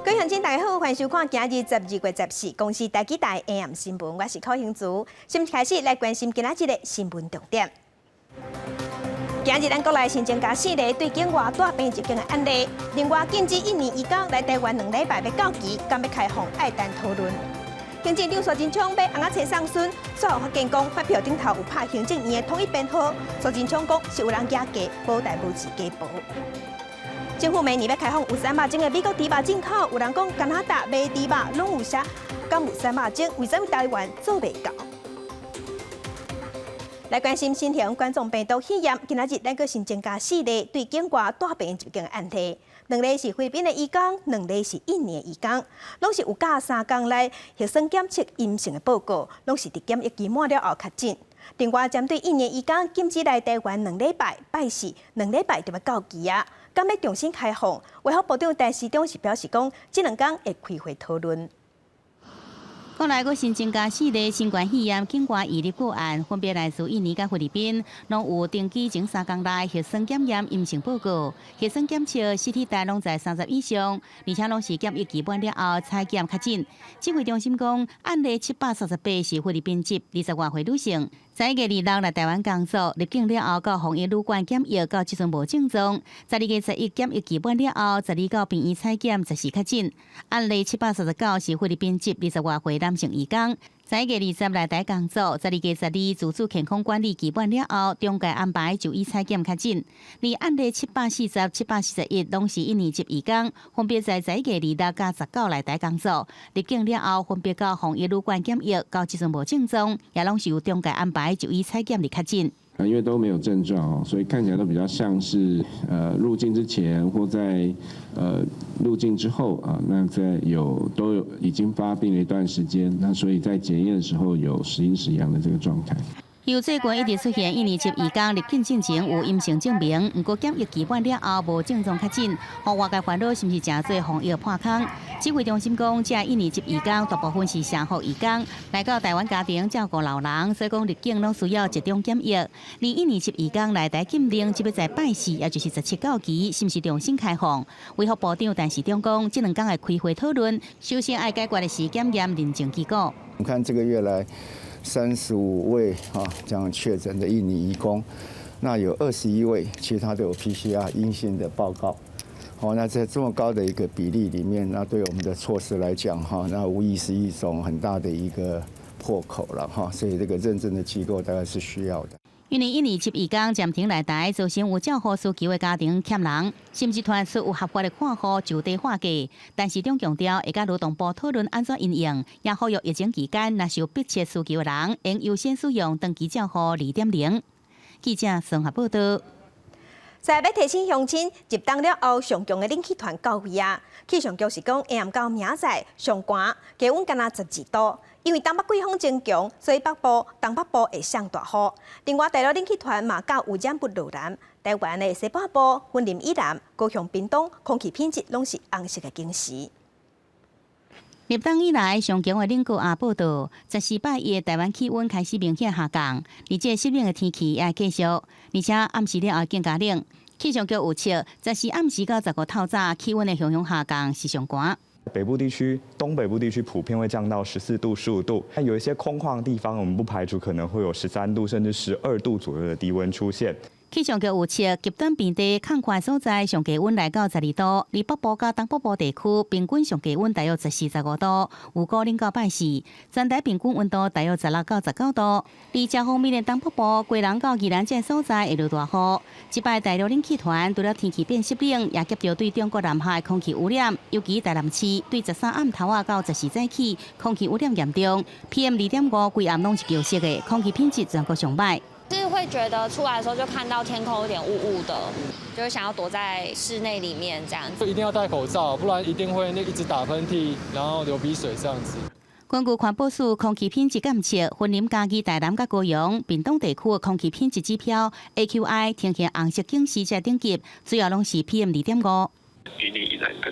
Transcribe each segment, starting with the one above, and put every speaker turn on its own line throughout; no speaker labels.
各位鄉親大家好，歡迎收看今日12月14公視台語台 AM 新聞，我是柯興竹。先開始來關心今仔日的新聞重點。今日咱國內新增加四例對境外帶病入境的案例，另外禁止印尼移工來台灣2禮拜欲到期，敢欲開放愛等討論。行政長蘇貞昌買尪仔冊送孫，煞予發現講發票頂頭有拍行政院的統一編號，蘇貞昌講是有人舉假，無代無誌假報。政府明年欲開放有三肉證的美國豬肉進口，有人講加拿大賣豬肉攏有寫敢有三肉證，為啥物台灣做袂到？來關心新型冠狀病毒肺炎，今仔日咱閣新增加四例對境外帶病入境的案例，兩例是菲律賓的移工，兩例是印尼的移工，攏是有隔3工內核酸檢測陰性的報告，攏是佇檢疫期滿了後確診。另外，針對印尼移工禁止來台灣兩禮拜，拜四兩禮拜就欲到期啊，敢欲重新開放？衛福部長陳時中是表示講，這兩工會開會討論。
國內閣新增加四例新冠肺炎境外移入個案，分別來自印尼佮菲律賓，攏有登機前3工內核酸檢驗陰性報告，核酸檢測 CT 值攏在30以上，而且攏是檢疫期滿了後採檢確診。指揮中心講，案例738是菲律賓籍20外歲女性，11月26來台灣工作，入境了後到防疫旅館檢疫，到這陣無症狀。12月11檢疫期滿了後，12到病院採檢，14確診。案例739是菲律賓籍20外歲男性移工，11月20來台工作，12月12自主健康管理期滿了後，中介安排就醫採檢確診。而案例740、741攏是印尼籍移工，分別在11月26佮19來台工作，入境了後分別到防疫旅館檢疫，到這陣無症狀，也攏是由中介安排就醫採檢的確診。
啊，因為都沒有症狀哦，所以看起來都比較像是入境之前或在入境之後啊，那在有都有已經發病了一段時間，那所以在檢驗的時候有時陰時陽的這個狀態。
由最近一直出現印尼籍移工入境進前有陰性證明，毋過檢疫期滿了後無症狀確診，予外界煩惱是毋是誠做防疫破空？指揮中心講，這印尼籍移工大部分是社福移工，來到台灣家庭照顧老人，所以講入境攏需要集中檢疫。而印尼籍移工來台禁令，這欲在拜四，也就是17到期，是毋是重新開放？衛福部長陳時中講，這兩工會開會討論，首先愛解決的是檢驗認證機構。
我們看這個月來35位啊，這樣確診的印尼移工，那有21位，其實他都有 PCR 陰性的報告。好，那在這麼高的一個比例裡面，那對我們的措施來講，哈，那無疑是一種很大的一個破口了，哈。所以這個認證的機構大概是需要的。
因為印尼籍移工暫停來台，造成有照顧需求的家庭欠人，甚至傳出有合法的看護就地劃假。陳時中強調，會佮勞動部討論按怎因應，也呼籲疫情期間若是有迫切需求的人，應優先使用長期照護2.0。記者綜合報道。
再欲提醒鄉親，入冬了後上強的冷氣團到位啊！氣象局是講，下暗到明仔上寒，低溫干焦12度。因為東北季風增強，所以北部、東北部會上大雨。另外，大陸冷氣團嘛較有染物落南，台灣的西半部、雲林以南、高雄屏東，空氣品質攏是紅色的警示。
入冬以來，上強的冷高壓報到，14拜一台灣氣溫開始明顯下降，而且濕冷的天氣也會繼續，而且暗時了後更加冷。氣象局預測，14暗時到15透早，氣溫會雄雄下降，是上寒。
北部地區、東北部地區普遍會降到14度、15度，但有一些空曠的地方，我們不排除可能會有13度甚至12度左右的低溫出現。
氣象局預測，極端平地空曠所在上低溫來到12度，而北部佮東北部地區平均上低溫大約14、15度，有可能到拜四，全台平均溫度大約16到19度。而遮方面的東北部、基隆到宜蘭這所在會落大雨。這擺大陸冷氣團除了天氣變濕冷，也夾著對中國南下的空氣污染，尤其台南市對13暗頭仔到14早起，空氣污染嚴重，PM 2.5規暗攏是橘色的，空氣品質全國上䆀。
是會覺得出來的時候就看到天空有點霧霧的，就會想要躲在室內裡面這樣子。
一定要戴口罩，不然一定會那一直打噴嚏，然後流鼻水這樣子。
根據環保署空氣品質監測，雲林、嘉義、台南佮高雄、屏東地區的空氣品質指標 AQI 呈現紅色警示這等級，主要攏是 PM 2.5。
雲林以南可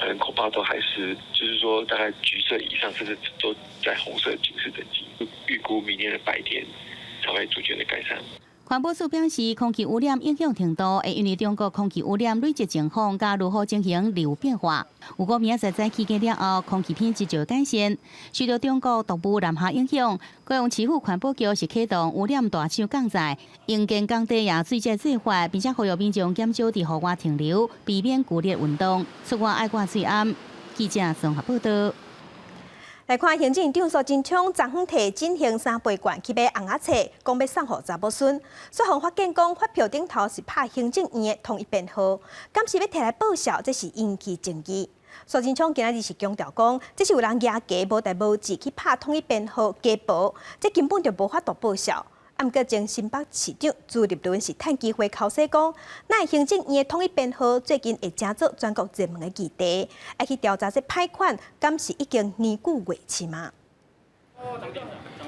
能恐怕都還是，就是說大概橘色以上，甚至都在紅色警示等級。預估明天的白天才會逐漸的改善。
環保署表示，空氣污染影響程度會因為中國空氣污染累積情況佮如何情形而有變化。如果明仔載早起過了後，空氣品質就會改善。受到中國毒霧南下影響，高雄市府環保局是啟動污染大廠降載，營建工地也水這做法，並且呼籲民眾減少佇戶外停留，避免劇烈運動，出外愛掛喙罨。記者綜合報道。
來看行政院長蘇貞昌昨昏提振興三倍券去買尪仔冊，講欲送予查某孫。煞予發現講發票頂頭是拍行政院的統一編號，敢是欲提來報銷，這是引起爭議。蘇貞昌今仔日是強調講，這是有人蜈加無代無誌去拍統一編號加報，這根本就無法度報銷。啊，毋過前新北市長朱立倫是趁機會剾洗講，哪會行政院的統一編號最近會成做全國熱門的議題，愛去調查這歹款，敢是已經年久月深啊？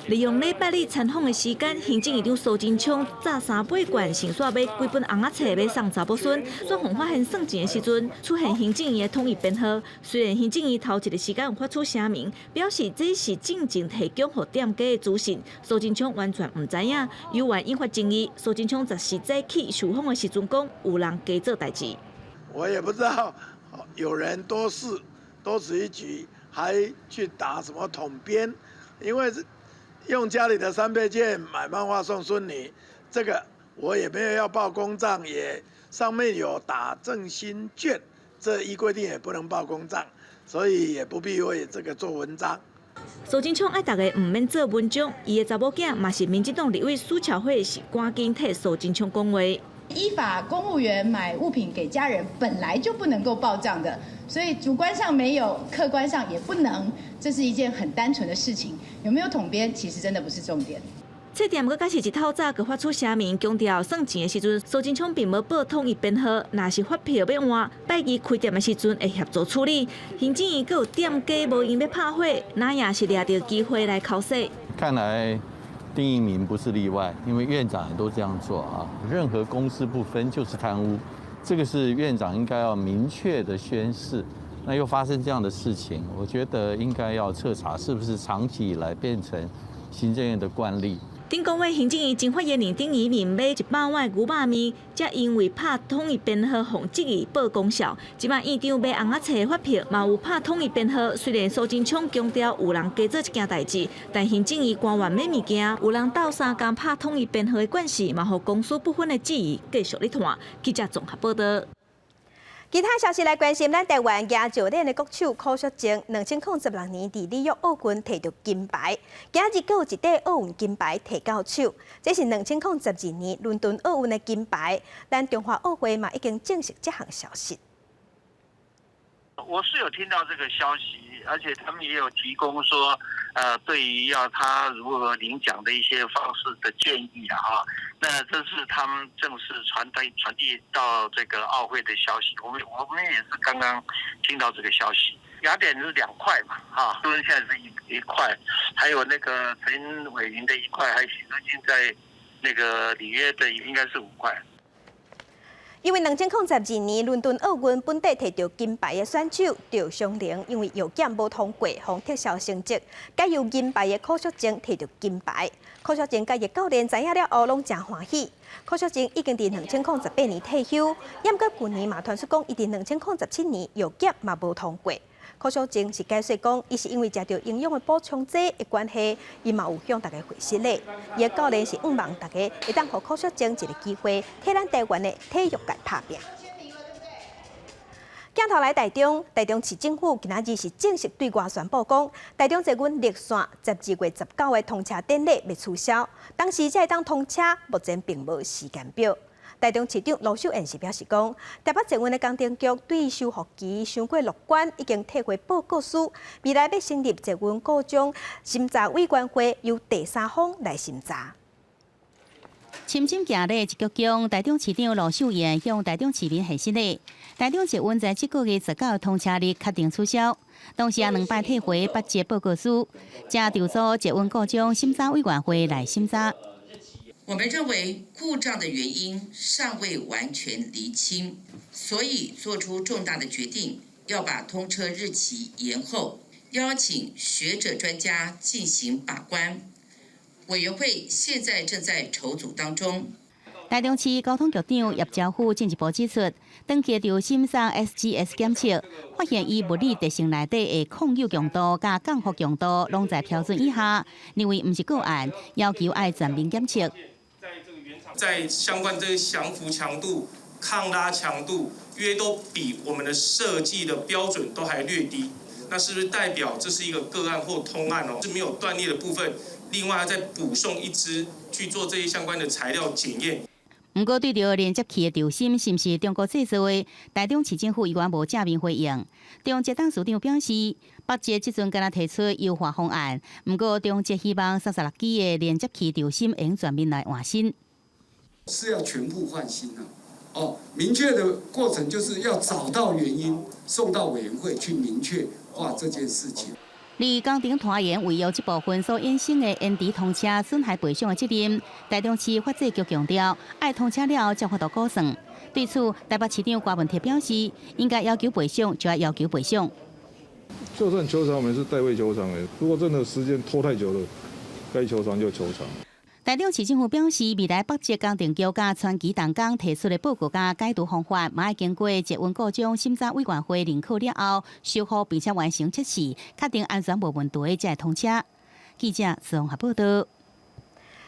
利用禮拜日參訪的時間，行政院長蘇貞昌紮三倍券，先煞買幾本尪仔冊欲送查某孫。煞予發現算錢的時陣，出現行政院的統一編號。雖然行政院頭一个時間有發出聲明，表示這是進前提供予店家的資訊，蘇貞昌完全毋知影，猶原引發爭議。蘇貞昌十四早起受訪的時陣講，有人假做代誌。
我也不知道有人多事多此一舉，還去打什麼統編，因為用家裡的三倍券買漫畫送孫女，這個我也沒有要報公賬，也上面有打振興券，這依規定也不能報公賬，所以也不必為這個做文章。
蘇貞昌愛大家毋免做文章，伊的查某囝嘛是民進黨立委蘇巧慧，是趕緊替蘇貞昌講話。
依法，公務員買物品給家人本來就不能夠報賬的，所以主觀上沒有，客觀上也不能，這是一件很單純的事情。有沒有統編，其實真的不是重點。
冊店閣閣是一透早，閣發出聲明，強調算錢的時陣，蘇貞昌並無報統一編號，若是發票欲換，拜二開店的時陣會協助處理。行政院閣有店家無閒欲拍火，那也是掠著機會來剾洗。
看來丁怡銘不是例外，因為院長也都這樣做啊。任何公私不分就是貪污，這個是院長應該要明確的宣示。那又發生這樣的事情，我覺得應該要徹查，是不是長期以來變成行政院的慣例。
頂個月行政院前發言人丁怡銘買100碗牛肉麵，才因為拍統一編號，予質疑報公數。這擺院長買尪仔冊發票，嘛有拍統一編號。雖然蘇貞昌強調有人假做這件代誌，但行政院官員買物件有人鬥相共拍統一編號的慣勢，嘛予公私不分的質疑繼續咧拖。記者綜合報道。
其他消息來關心，咱台灣舉石鏈的國手柯淑貞，2016年佇里約奧運提著金牌，今日閣有一塊奧運金牌提到手，這是2012年倫敦奧運的金牌。咱中華奧會嘛已經證實這項消息。
我是有聽到這個消息，而且他們也有提供說，對於要他如何領獎的一些方式的建議啊，那這是他們正式傳遞到這個奧會的消息。我們也是剛剛聽到這個消息。雅典是2塊嘛，哈，倫敦現在是一塊，還有那個陳偉殷的一塊，還有許淑淨在那個里約的應該是5塊。
因為2012年倫敦奧運本底提著金牌的選手趙松玲，因為藥檢無通過，予撤銷成績，改由銀牌的柯淑貞提著金牌。柯淑貞佮伊教練知影了後，攏誠歡喜。柯淑貞已經佇2018年退休，毋過舊年嘛傳出講，伊佇2017年藥檢嘛無通過。柯淑貞是解釋講，伊是因為食著營養的補充劑的關係，伊嘛有向大家解釋咧。伊的教練是向望大家會當予柯淑貞一個機會，替咱台灣的體育界拍拚。鏡頭來台中，台中市政府今仔日是正式對外宣布講，台中捷運綠線12月19的通車典禮欲取消，當時才會當通車，目前並無時間表。台中市長盧秀燕是表示講，台北捷運的工程局對修復期傷過樂觀，已經退回報告書，未來欲成立捷運故障審查委員會，由第三方來審查。
深深行禮一鞠躬，台中市長盧秀燕向台中市民賀失禮。台中捷運在這個月19通車日確定取消，同時也兩擺退回北捷報告書，正籌組捷運故障審查委員會來審查。
我們認為故障的原因尚未完全釐清，所以做出重大的決定，要把通車日期延後，邀請學者專家進行把關。委員會現在正在籌組當中。
台中市交通局長葉昭富進一步指出，斷去軸心送 SGS 檢測，發現伊物理特性內底的抗扭強度佮降伏強度攏在標準以下，認為毋是個案，要求愛全面檢測。
在相關這個降伏強度、抗拉強度，約都比我們的設計的標準都還略低。那是不是代表這是一個個案或通案哦？是沒有斷裂的部分，另外再補送一支去做這些相關的材料檢驗。
毋過對著連接器的軸心是毋是中國製造的，台中市政府猶原無正面回應。中捷董事長表示，北捷這陣敢若提出優化方案，毋過中捷希望36支的連接器軸心會全面來換新。
是要全部換新啊！哦，明確的過程就是要找到原因，送到委員會去明確化這件事情。
而工程拖延違約這部分所衍生的延遲通車損害賠償的責任，台中市發展局強調，愛通車了才有法度估算。對此，台北市長柯文哲表示，應該要求賠償，就愛要求賠償。
就算求償，我們是代位求償的。如果真的時間拖太久了，該求償就求償。
台中市政府表示，未來北捷工程局佮傳奇重工提出的報告佮解除方法，嘛愛經過捷運故障審查委員會認可了後，修復並且完成測試，確定安全無問題，才會通車。記者綜合報道。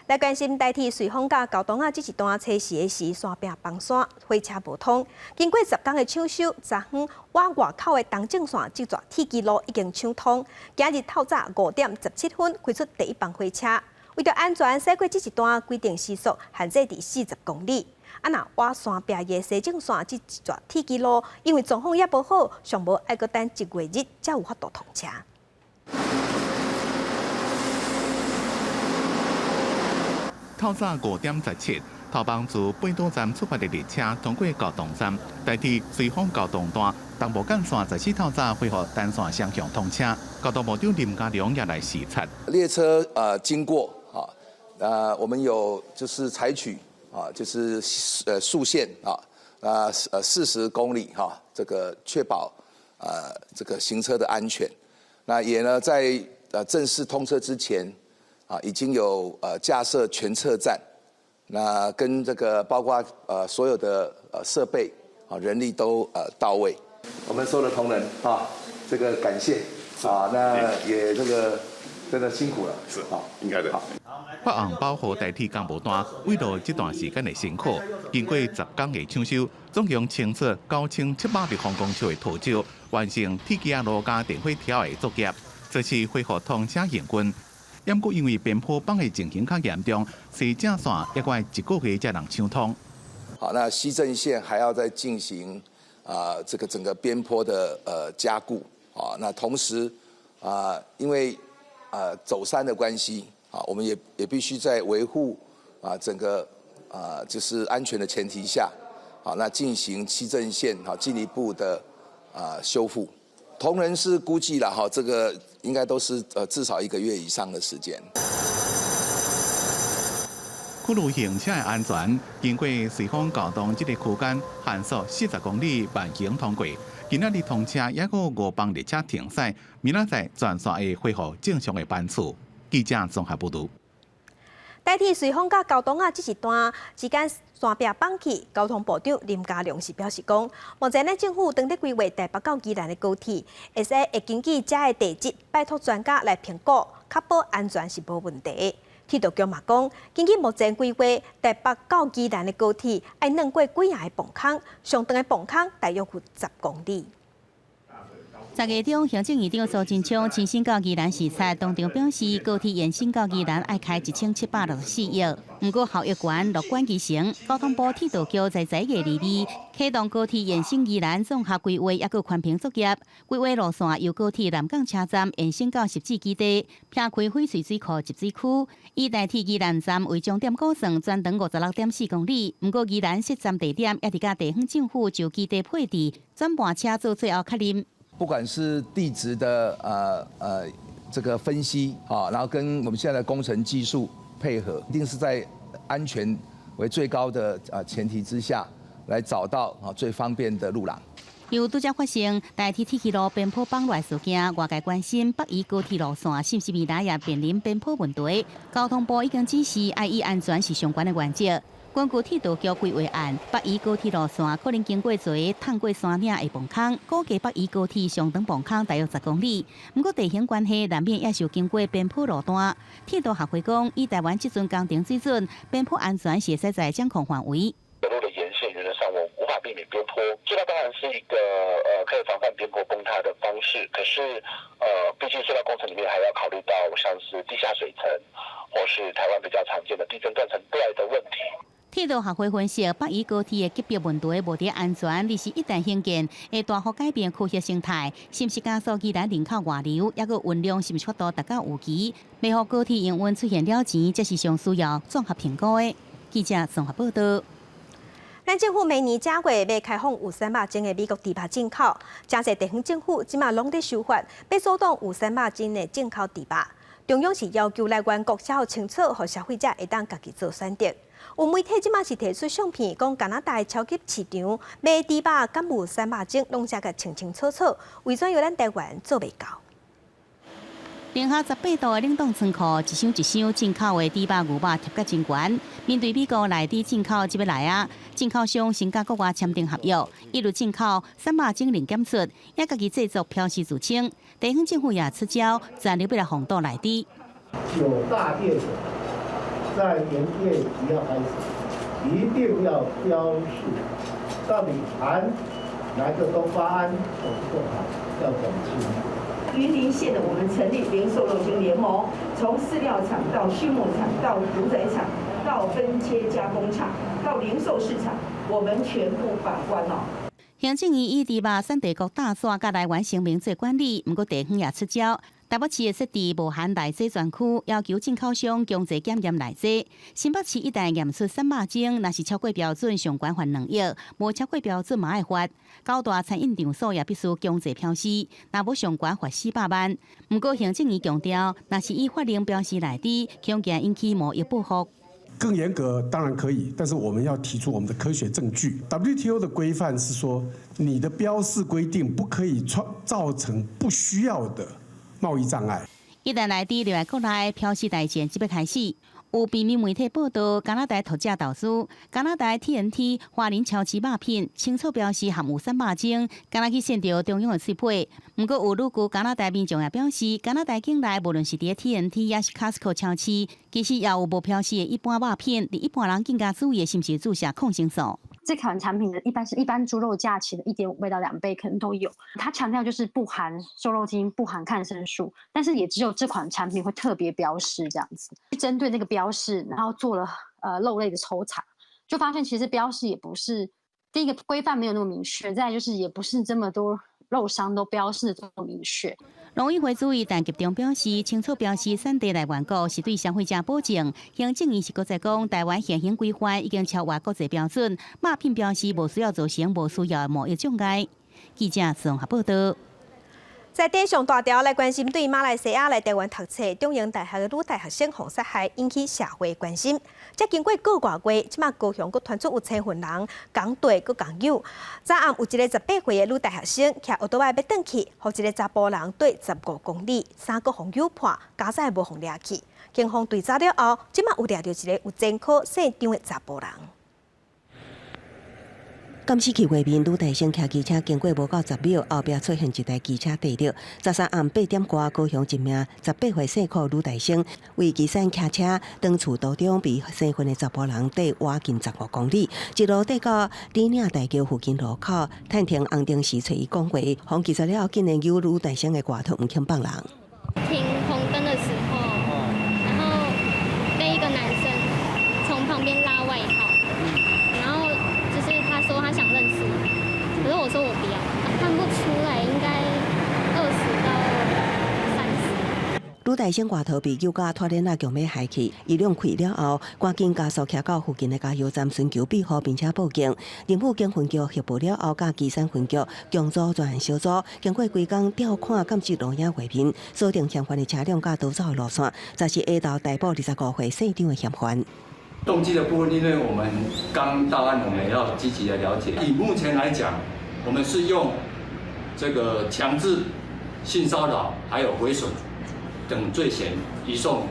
來關心台鐵瑞芳佮高洞仔這一段車時的時，山壁崩山，火車無通。經過10工的搶修，昨昏往外口的東正線這段鐵支路已經搶通。今日透早5點17分開出第一班火車。為著安全，駛過這一段規定時速限制佇40公里。啊，若倚山壁的西正線這一段鐵支路，因為狀況猶無好，上無愛閣等一月日才有法度通車。
透早5點17，頭班自八堵站出發的列車通過高洞站，台鐵瑞芳高洞段東部幹線14透早恢復單線雙向通車。交通部長林佳龍也來視察。
列車經過啊，我們有就是採取啊，就是速限啊，40公里哈，這個確保這個行車的安全。那也呢在正式通車之前啊，已經有架設全測站，那跟這個包括所有的設備啊人力都到位。我們所有的同仁啊，這個感謝啊，那也這個真的辛苦了，
是啊，應該的。北紅保護台鐵工務單，為了這段時間的辛苦，經過10工的搶修，總共清出9700立方公尺的土石，完成鐵枝路佮電火條的作業，這次恢復通車營運。毋過因為邊坡崩的情形較嚴重，西正線猶閣愛一個月才能搶通。
好，那西正線還要再進行啊，這個整個邊坡的加固啊，那同時啊，因為啊走山的關係啊，我們也必須在維護啊整個啊就是安全的前提下，好，那進行西正線哈進一步的啊修復。同仁是估計了哈，這個應該都是至少一個月以上的時間。
考慮行車的安全，經過瑞芳高洞這個區間限速40公里慢行通過。今仔日通車，猶閣五班列車停駛，明仔載全線會恢復正常的班次。記者綜合報導。
台鐵瑞芳佮高洞仔這一段之間山壁崩去，交通部長林佳龍是表示講，目前呢政府正咧規劃台北到宜蘭的高鐵，會使會根據遮的地質，拜託專家來評估，確保安全是無問題。鐵道局嘛講，根據目前規劃，台北到宜蘭的高鐵愛鑽過幾仔個崩空，上長的崩空大約有10公里。
10月中，行政院長蘇貞昌親身到宜蘭視察，當場表示，高鐵延伸到宜蘭愛開1764億。毋過效益懸，樂觀其成。交通部鐵道局在11月22啟動高鐵延伸宜蘭綜合規劃，抑閣寬頻作業。規劃路線由高鐵南港車站延伸到汐止基地，撇開翡翠水庫集水區，以台鐵宜蘭站為終點估算，全長56.4公里。毋過宜蘭設站地點，猶佇佮地方政府就基地配置轉盤車做最後確認。
不管是地質的這個分析啊，然後跟我們現在的工程技術配合，一定是在安全為最高的前提之下，來找到啊最方便的路廊。
由拄才發生台鐵鐵路邊坡崩落事件，外界關心北宜高鐵路線是毋是未來也面臨邊坡問題？交通部已經指示，愛以安全是上懸的原則。根據鐵道局規劃案，北宜高鐵路線可能經過一个探過山嶺的崩空，估計北宜高鐵上長崩空大約10公里。毋過地形關係，難免也是有經過邊坡路段。鐵道學會講，以台灣這陣工程水準，邊坡安全是會使在掌控範圍。
鐵路的沿線原則上我無法避免邊坡，這個當然是一個可以防範邊坡崩塌的方式。可是畢竟隧道工程裡面還要考慮到像是地下水層，或是台灣比較常見的地震斷層帶的問題。
鐵道學會分析，北宜高鐵的級別問題無佇安全，而是一旦興建，會大幅改變區域生態，是毋是加速宜蘭人口外流，抑閣運量是毋是法度達到預期？欲予高鐵營運出現了錢，這是上需要綜合評估的。記者綜合報道。
咱政府明年正月欲開放有瘦肉精的美國豬肉進口，誠濟地方政府這馬攏佇修法，欲阻擋有瘦肉精的進口豬肉。中央是要求來源國寫予清楚，予消費者會當家己做選擇。有媒體這馬是提出相片，講加拿大超級市場賣豬肉敢有瘦肉精，攏寫甲清清楚楚，為怎樣咱台灣做袂到？
零下18度的冷凍倉庫，一箱一箱進口的豬肉、牛肉疊甲真懸。面對美國內豬進口這欲來啊，進口商先佮國外簽訂合約，一路進口瘦肉精零檢出，也家己製作標示自清。地方政府也出招，全力欲來防堵內豬。
九大業者在營業只要開始，一定要標示到底含哪個多巴胺，或是多糖，要講清楚。
雲林縣的我們成立零瘦肉精聯盟，從飼料廠到畜牧場到屠宰場到分切加工廠到零售市場，我們全部把關哦。
行政院以豬肉產地國大煞佮來源聲明做管理，毋過地方也出招。台北市的設置無含內劑專區，要求進口商強制檢驗內劑。新北市一旦驗出瘦肉精，若是超過標準，上懸罰2億；無超過標準嘛愛罰。九大餐飲場所也必須強制標示，若無上懸罰400萬。毋過行政院強調，若是以法令標示內豬，恐驚引起貿易報復。
更嚴格當然可以，但是我們要提出我們的科學證據。WTO 的規範是說，你的標示規定不可以創造成不需要的貿易障礙。
一旦內豬入來國內，標示大戰這欲開始。有平面媒體報道，加拿大讀者投訴，加拿大 T&T 華人超市肉品清楚標示含有瘦肉精，敢若去踅著中央的喙皮。毋過有旅居加拿大民眾也表示，加拿大境內無論是佇 T&T 抑是 Costco 超市，其實也有無標示的一般肉品，佇一般人更加注意的是毋是注射抗生素。
這款產品的一般是一般豬肉價錢的1.5倍到2倍，可能都有。它強調就是不含瘦肉精、不含抗生素，但是也只有這款產品會特別標示這樣子。針對那個標示，然後做了肉類的抽查，就發現其實標示也不是第一個規範沒有那麼明確，再來就是也不是這麼多肉商都標示這麼明確。
農委會主委陳吉仲表示，清楚標示產地來源國是對消費者保證。行政院是閣再講，台灣現行規範已經超越國際標準，肉品標示無需要造成無需要的貿易障礙。記者綜合報道。
在頂上大條來關心，對馬來西亞來台灣讀冊中正大學的女大學生予殺害，引起社會關心。這經過個外月，這馬高雄閣傳出有千份人共綴閣共搝。昨暗有一个18歲的女大學生，騎歐多擺欲轉去，予一个查埔人綴15公里，衫閣予搝破，膠仔無予掠去。警方追查了後，這馬有掠著一个有前科姓張的查埔人。
監視器畫面，女大生騎機車經過無夠10秒，後壁出現一台機車綴著。13暗8點外，高雄一名18歲姓柯女大生，為旗山騎車轉厝途中，被生份的查埔人綴倚近15公里，一路綴到李嶺大橋附近路口，趁停紅燈時揣伊講話，予擊了後，竟然搝女大生的外套，毋肯放人。
停紅燈的時候，然後被一個男生從旁邊拉外套，然後就是他說他想認識我，可是我說我不要，看不出來，應該20到30。
女大生外套被搝甲脫鏈仔強欲害去，伊兩開了後，趕緊加速騎到附近的加油站尋求庇護，並且報警。林武警分局協報了後，佮旗山分局強組專案小組，經過規工調看監視錄影畫面，鎖定嫌犯的車輛佮逃走的路線，就是下晝逮捕25歲姓張的嫌犯。
動機的部分，因為我們剛到案，我們要積極的了解。以目前來講，我們是用這個強制性騷擾還有毀損等罪嫌移送，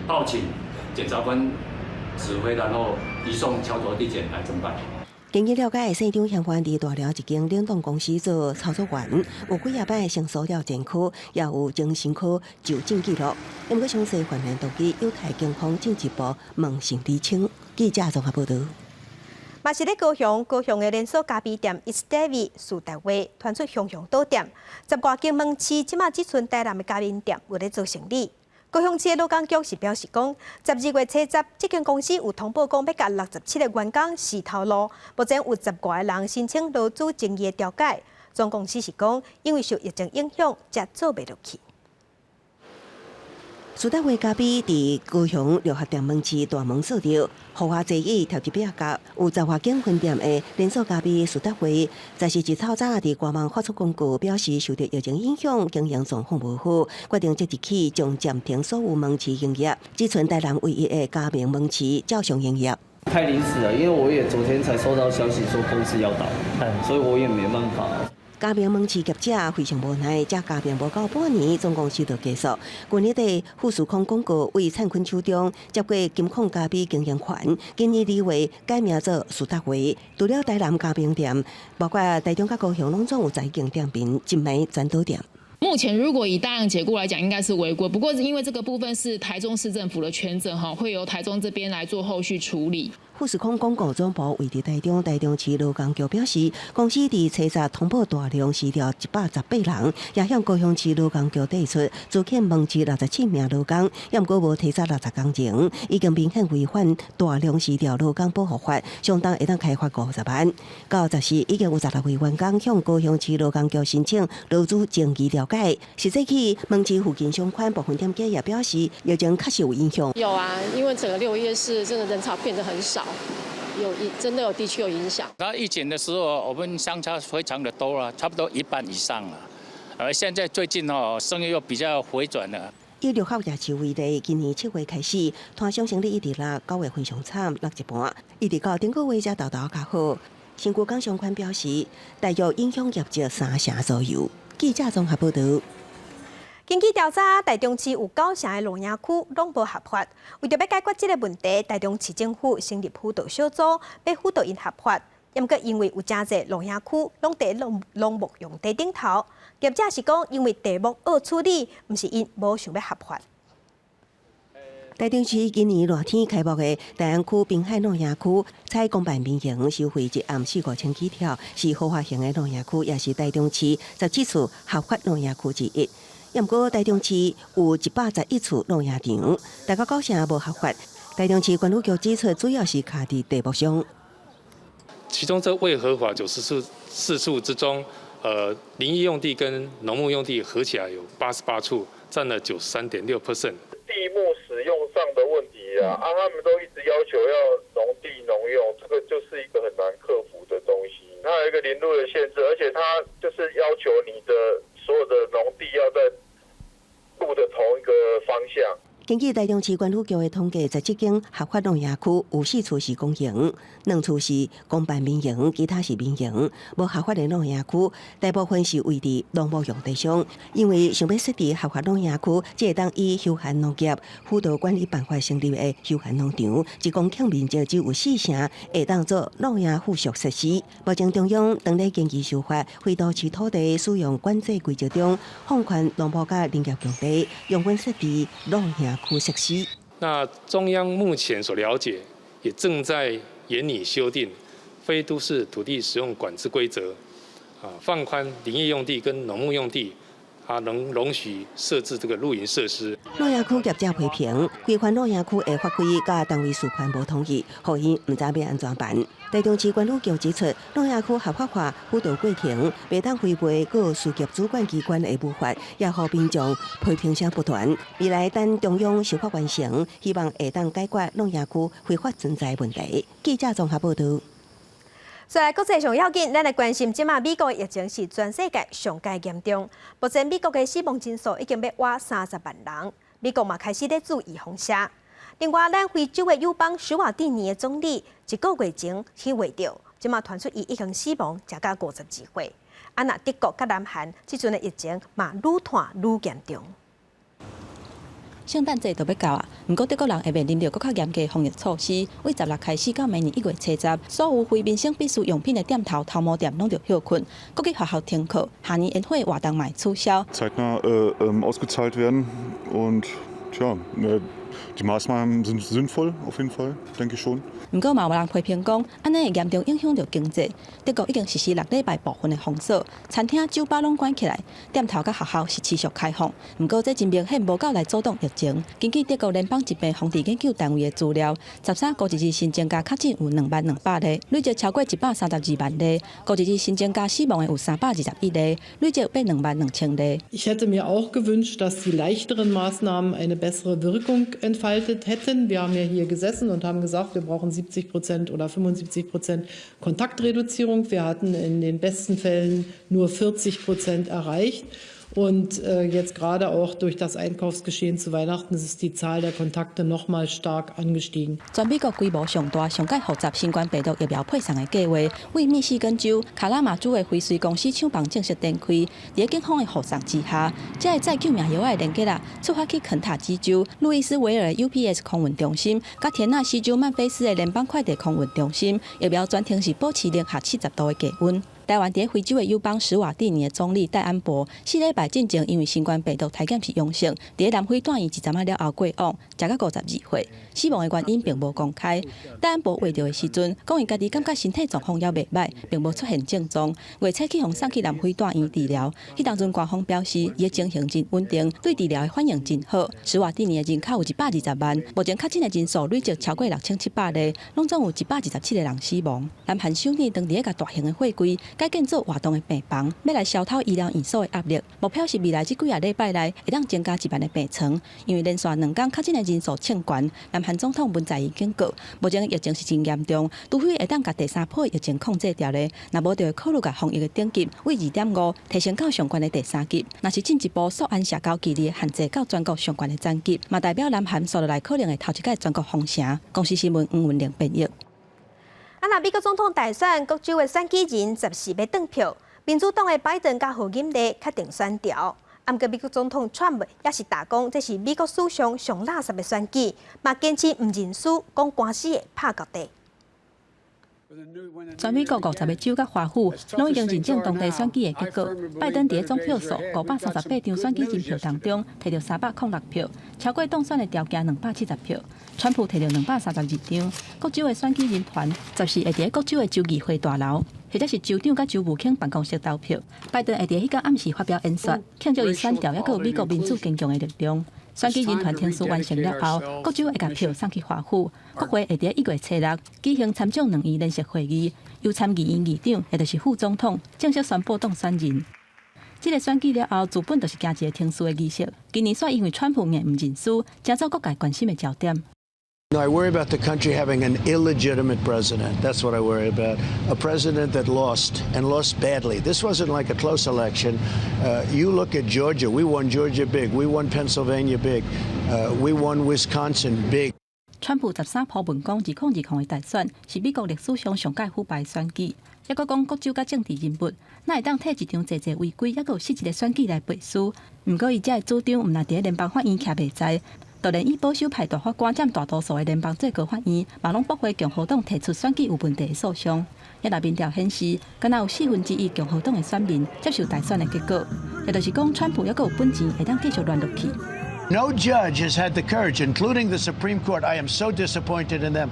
報請檢察官指揮，然後移送橋頭地檢來偵辦。
根據了解，縣長嫌犯佇大寮一間冷凍公司做操作員，有幾仔擺申訴了前科，也有精神科就診記錄。毋過詳細犯案動機有待警方進一步問訊釐清。記者綜合報導。
嘛是咧高雄，高雄的連鎖咖啡店 It's David 蘇達威傳出雄雄倒店，十外間門市這馬只賰台南的加盟店有咧做生意。高雄市的勞工局是表示講，12月初十，這間公司有通報講欲共67個員工辭頭路，目前有十外個人申請勞資爭議的調解。總公司是講，因為受疫情影響，才做袂落去。
蘇德惠咖啡佇高雄六合店門市大門鎖著，豪華座椅貼一壁角，有十外間分店的連鎖咖啡蘇德惠，14日透早佇官網發出公告，表示受著疫情影響，經營狀況無好，決定即日起將暫停所有門市營業，只賰台南唯一的加盟門市照常營業。
太臨時了，因為我也昨天才收到消息說公司要倒，所以我也沒辦法。
加盟門市業者非常無奈，才加盟無夠半年，總公司就結束。去年底，富士康廣告為燦坤手中接過金礦咖啡經營權，今年2月改名做蘇達惠。除了台南加盟店，包括台中佮高雄，攏總有10間店面，一暝全倒店。
目前如果以大量解雇來講，應該是違規。不過因為這個部分是台中市政府的權責，哈，會由台中這邊來做後續處理。
富士康廣告總部位佇台中，台中市勞工局表示，公司佇初十通報大量辭掉118人，也向高雄市勞工局提出，資遣門市67名勞工，也毋過無提早60工前，已經明顯違反大量辭掉勞工保護法，相當會當開罰50萬。到14已經有16位員工向高雄市勞工局申請勞資爭議調解。實際去門市附近相關部分店家也表示，疫情確實有影響。
有啊，因為整個6月是真的人潮變得很少。有真的有的確有影響。
那疫情的時候，我們商家非常的多了，差不多一半以上了。而現在最近哦，生意又比較回轉了。
以六合夜市為例，今年7月開始，攤商生意一直落，9月份上慘，落一半，一直到頂個月才沓沓較好。新舊港商圈表示，大約影響業績3成左右。記者綜合報導。
根據調查，台中市有9成的露營區攏無合法。為著欲解決這個問題，台中市政府成立輔導小組，欲輔導𪜶合法。毋過因為有誠濟露營區攏佇農牧用地頂頭，業者是講因為地目惡處理，毋是𪜶無想欲合法。
台中市今年熱天開幕的大安區濱海露營區，採公辦民營收費一暗四五千起跳，是豪華型的露營區，也是台中市17處合法露營區之一。毋過台中市有111處露營場，大概9成無合法。台中市管理局指出，主要是卡佇地目上。
其中這未合法94處之中，林業用地跟農牧用地合起來有88處，佔了93.6%。
地目使用上的問題啊，他們都一直要求要農地農用，這個就是一個很難克服的東西。它有一個林路的限制，而且它就是要求你的所有的農地要在路的同一個方向。
根據台中市管理局的統計，17間合法露營區有4處是公營，2處是公辦民營，其他是民營。無合法的露營區，大部分是位佇農牧用地上。因為想欲設置合法露營區，才會當以休閒農業輔導管理辦法成立的休閒農場，1公頃面積只有4成會當做露營附屬設施。目前中央當咧研究修法，非都市土地使用管制規則中，放寬農牧佮林業用地，容許設置露營區設施。
那中央目前所了解，也正在研擬修訂非都市土地使用管制規則，放寬林業用地跟農牧用地，它能容許設置這個露營設施。
露營區業者批評，規範露營區的法規佮單位事權無統一，予𪜶毋知欲按怎辦。台中市管理局指出，露營區合法化輔導過程，袂當違背各事業主管機關的步伐，也予民眾批評聲不斷。未來等中央修法完成，希望會當解決露營區非法存在問題。記者綜合報導。
再來國際上要緊，咱來關心，這馬美國疫情是全世界上蓋嚴重。目前美國的死亡人數已經欲倚30萬人，美國嘛開始咧注預防射。另外，咱非洲的友邦史瓦蒂尼的總理一個月前去穢著，這馬傳出伊已經死亡，才到52歲。啊，若德國佮南韓這陣的疫情嘛愈傳愈嚴重。
聖誕節就欲到啊，毋過德國人會面臨著閣較嚴格防疫措施。對16開始到明年1月70，所有非民生必需用品的店頭、頭毛店攏著歇睏，國際學校停課，跨年煙火活動嘛取消。
Zeitnah ausgezahlt werden und tja, die Maßnahmen sind sinnvoll auf jeden Fall, denke ich schon.
毋過嘛有人批評講，按呢會嚴重影響著經濟。德國已經實施6禮拜部分的封鎖，餐廳、酒吧攏關起來，店頭佮學校是持續開放。毋過這真明顯無夠來阻擋疫情。根據德國聯邦疾病防治研究單位的資料，13五一日新增加確診有20,200例，累計超過132萬例；五一日新增加死亡的有321例，累計欲22,000例。
Ich hätte mir auch gewünscht, dass die leichteren Maßnahmen eine bessere Wirkung entfaltet hätten. Wir haben ja hier gesessen und haben gesagt, wir brauchen 70% oder 75% Kontaktreduzierung. Wir hatten in den besten Fällen nur 40% erreicht. Und jetzt gerade auch durch das Einkaufsgeschehen zu Weihnachten ist die Zahl der Kontakte noch mal stark angestiegen.
全美國規模上大、上蓋複雜新冠病毒疫苗配送的計劃，位密西根州卡拉馬祖的輝瑞公司廠房正式展開。佇警方的護送之下，這个載救命藥的連結啊，出發去肯塔基州路易斯維爾的 UPS 空運中心，佮田納西州曼菲斯的聯邦快遞空運中心，疫苗全程是保持零下70度的低溫。台灣佇非洲的友邦史瓦蒂尼的總理戴安博，4禮拜進前因為新冠病毒篩檢是陽性，佇南非住院一陣仔了後過往，才到52歲，死亡的原因並無公開。戴安博活著的時陣，講伊家己感覺身體狀況猶袂䆀，並無出現症狀，月初去予送去南非住院治療。彼當陣官方表示，伊的情形真穩定，對治療的反應真好。史瓦蒂尼的人口有120萬，目前確診的人數累計超過6700例，攏總有127個人死亡。南韓首爾當地一個大型的貨櫃改建做活動的病房，欲來消透醫療院所的壓力。目標是未來這幾仔禮拜內會當增加1萬个病床。因為連續2工確診的人數衝懸，南韓總統文在寅警告，目前的疫情是真嚴重，除非會當共第三波疫情控制牢咧，若無就會考慮共防疫的等級為2.5提升到上懸的第三級。若是進一步縮按社交距離限制到全國上懸的層級，嘛代表南韓紲落來可能會頭一擺全國封城。公視新聞黃文玲編譯。
啊，若美國總統大選各州的選舉人14欲轉票，民主黨的拜登佮賀錦麗確定選調。毋過美國總統川普也是大講，這是美國史上上垃圾的選舉，嘛堅持毋認輸，講官司會拍到底。
全美國50個州佮華府攏已經認證當地選舉的結果。拜登佇總票數538張選舉人票當中，摕著306票，超過當選的條件270票。川普摕著232張。各州的選舉人團14會佇各州的州議會大樓，或者是州長佮州務卿辦公室投票。拜登會佇彼工暗時發表演說，慶祝伊選調，猶閣有美國民主堅強的力量。選舉人團程序完成了後，各州會共票送去華府，國會會佇1月初6舉行參眾兩院聯席會議，由參議院議長，也就是副總統，正式宣布當選人。這个選舉了後，自本就是行一个程序的儀式。今年煞因為川普硬毋認輸，成做各界關心的焦點。
I worry about the country having an illegitimate president. That's what I worry about. A president that lost and lost badly. This wasn't like a close election. You look at Georgia. We won Georgia big. We won Pennsylvania big. We won Wisconsin big.
川普13鋪文講，2020的大選是美國歷史上上蓋腐敗選舉。抑閣講各州佮政治人物，哪會當替一場濟濟違規，抑閣有失職的選舉來背書？毋過伊這个主張，毋但佇聯邦法院徛袂在。就連以保守派大法官佔大多數的聯邦最高法院，嘛攏駁回共和黨提出選舉有問題的訴訟。抑若民調顯示，敢若有1/4共和黨的選民接受大選的結果，也就是講，川普猶閣有本錢會當繼續亂落去。
No judge has had the courage, including the Supreme Court. I am so disappointed in them.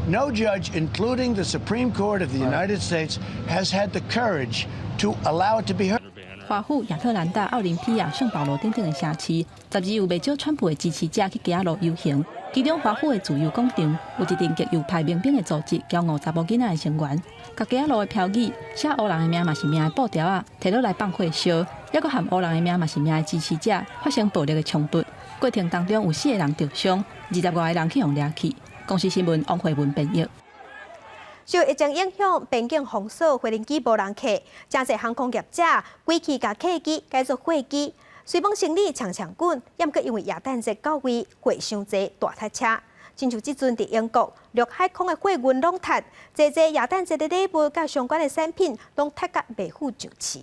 No judge, including the Supreme Court of the United States, has had the courage to allow it to be heard.
華府、亞特蘭大、奧林匹亞、聖保羅等等的城市，12有袂少川普的支持者去街仔路遊行。其中，華府的自由廣場有一陣極右派民兵的組織，驕傲查某囡仔的成員，共街仔路的標語寫烏人的命嘛是命的布條仔，提落來放火燒，猶閣和烏人的命嘛是命的支持者發生暴力的衝突。過程當中有四個人著傷，20外个人去予掠去。公視新聞王慧文編譯。
受疫情影響，邊境封鎖，飛行機無人客，誠濟航空業者規氣共客機改做貨機，雖罔生理衝衝滾，猶閣因為耶誕節到位，貨傷濟，大塞車。親像這陣佇英國，陸海空的貨運攏塞，濟濟耶誕節的禮物佮相關的產品攏塞甲袂赴上市。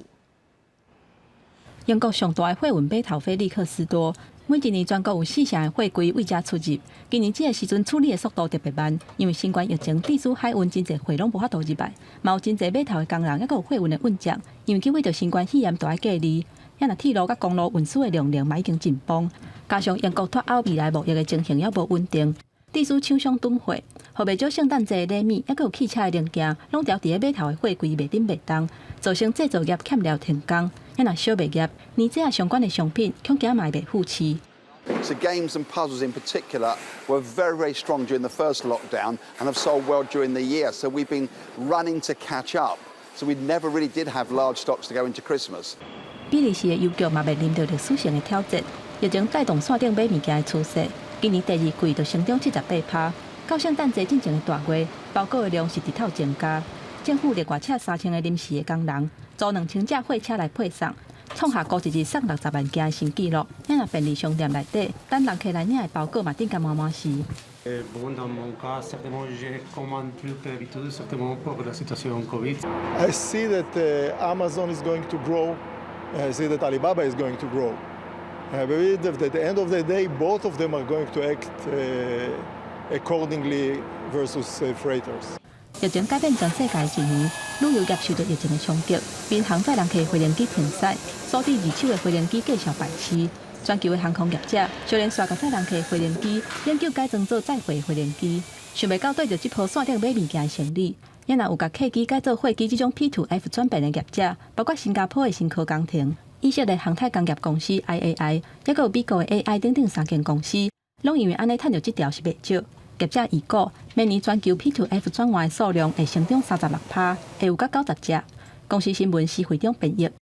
英國上大的貨運碼頭菲利克斯多，
每一年全國有四成的貨櫃對遮出入，今年這个時陣處理的速度特別慢，因為新冠疫情致使海運真濟貨攏無法度入來，嘛有真濟碼頭的工人，抑閣有貨運的運將，因為去為著新冠肺炎著愛隔離，抑若鐵路佮公路運輸的量能嘛已經緊繃，加上英國脫歐未來貿易的情形猶無穩定，致使廠商囤貨，予袂少聖誕節的禮物，抑閣有汽車的零件，攏牢佇咧碼頭的貨櫃袂振袂動，造成製造業欠料停工。抑若小賣業，連這相關的商品，恐驚嘛會袂赴市。
So games and puzzles in particular were very, very strong during the first lockdown and have sold well during the year. So we've been running to catch up. So we never really did have large stocks to go into Christmas.
比利時的郵局嘛面臨著歷史性的挑戰，疫情帶動線頂買物件的趨勢，今年第二季就成長78%。到聖誕節進前的大月，包裹的量是直透增加。政府另外請3000个臨時的工人，租2000架貨車來配送，創下孤一日送60萬件的新紀錄。抑若便利商店內底，等人客來領的包裹嘛，等甲滿滿時。
Bon, dans mon cas, certainement, je commande plus que d'habitude, certainement pour la situation Covid.
I see that Amazon is going to grow. I see that Alibaba is going to grow. I believe that at the end of the day, both of them are going to act accordingly versus freighters.
疫情改變全世界一年，旅遊業受著疫情的衝擊，民航載人客飛行機停駛，所致二手的飛行機繼續敗市。全球的航空業者，就連續共載人客飛行機研究改裝做載貨飛行機，想袂到對著這波線頂買物件的生理，抑若有共客機改做貨機這種 P2F 轉變的業者，包括新加坡的新科工程、以色列航太工業公司 IAI，抑閣有美國的 AI 等等三間公司，攏因為按呢趁著這條是袂少。業者預估，明年全球 P2F 轉換的數量會成長36%，會有甲90隻。公視新聞施會長編譯。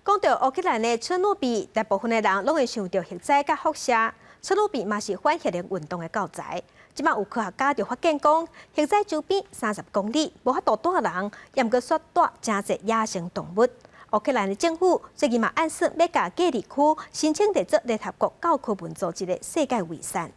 講到烏克蘭的車諾比，大部分的人攏會想著核災佮輻射。車諾比嘛是反核能運動的教材。這擺有科學家就發現講，核災周邊30公里無法度蹛人，也毋過煞蹛誠濟野生動物。烏克蘭的政府最近嘛暗示欲共隔離區申請列做聯合國教科文組織的世界遺產。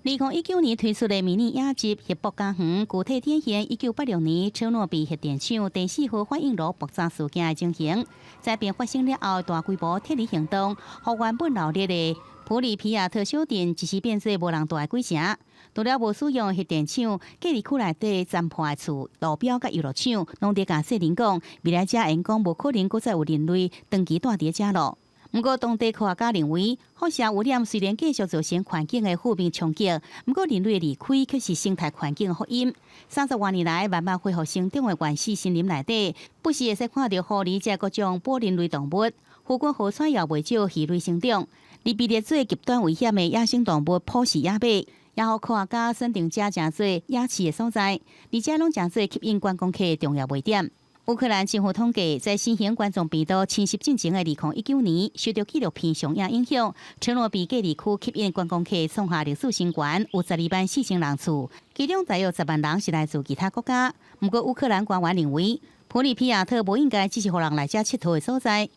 2019年推出的迷你影集《核爆家園》，具體展現1986年車諾比核電廠第四號反應爐爆炸事件的情形。災變發生了後，大規模撤離行動，予原本鬧熱的普里皮亞特小鎮一時變做無人蹛的鬼城。除了無使用的核電廠，隔離區內底殘破的厝、路標佮遊樂場，攏佇共世人講，未來遮會講無可能閣再有人類長期蹛佇遮囉。毋過，當地科學家認為，輻射污染雖然繼續造成環境的負面衝擊，毋過人類的離開卻是生態環境的福音。30外年來，慢慢恢復生長的原始森林內底，不時會使看著狐狸這各種哺乳類動物，附近河川也袂少魚類生長。而被列做極端危險的野生動物普氏野馬，也予科學家選定遮成做野飼的所在，而且攏成做吸引觀光客的重要賣點。烏克蘭政府統計，在新型冠狀病毒侵襲進前的2019年，受著紀錄片上映影響，車諾比隔離區吸引觀光客創下歷史新高，有124,000人次，其中大約10萬人是來自其他國家。毋過，烏克蘭官員認為，普里皮亞特無應該只是予人來遮𨑨迌的所在。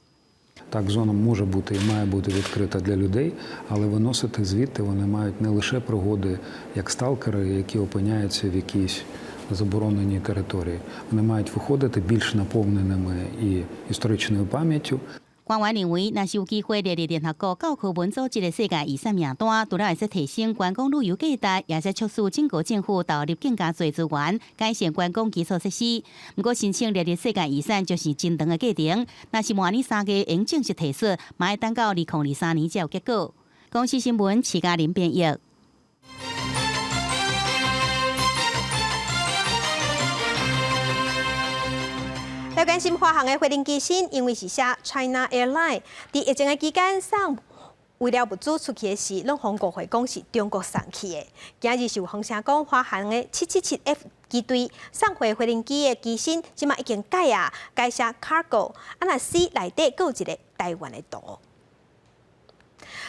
Так, зона може бути і має бути відкрита для людей, але виносити звідти вони мають не лише пригоди як сталкери, які опиняються в якійсь забороненій території. Вони мають виходити більш наповненими і історичною пам'яттю.
官員認為，若是有機會列入聯合國教科文組織的世界遺產名單，除了會使提升觀光旅遊價值，也會促使整個政府投入更加濟資源，改善觀光基礎設施。毋過，申請列入世界遺產就是真長的過程，若是明年3月會正式提出，嘛愛等到2023年才有結果。公視新聞徐嘉玲編譯。
來關心華航的飛行機師，因為是寫 China Airline，佇疫情的期間送醫療物資出去的時，攏予誤會講是中國送去的。今日是有風聲講，華航的777F 機隊送貨飛行機的機身，這馬已經改啊，改寫 Cargo，啊若 C 內底閣有一个台灣的圖。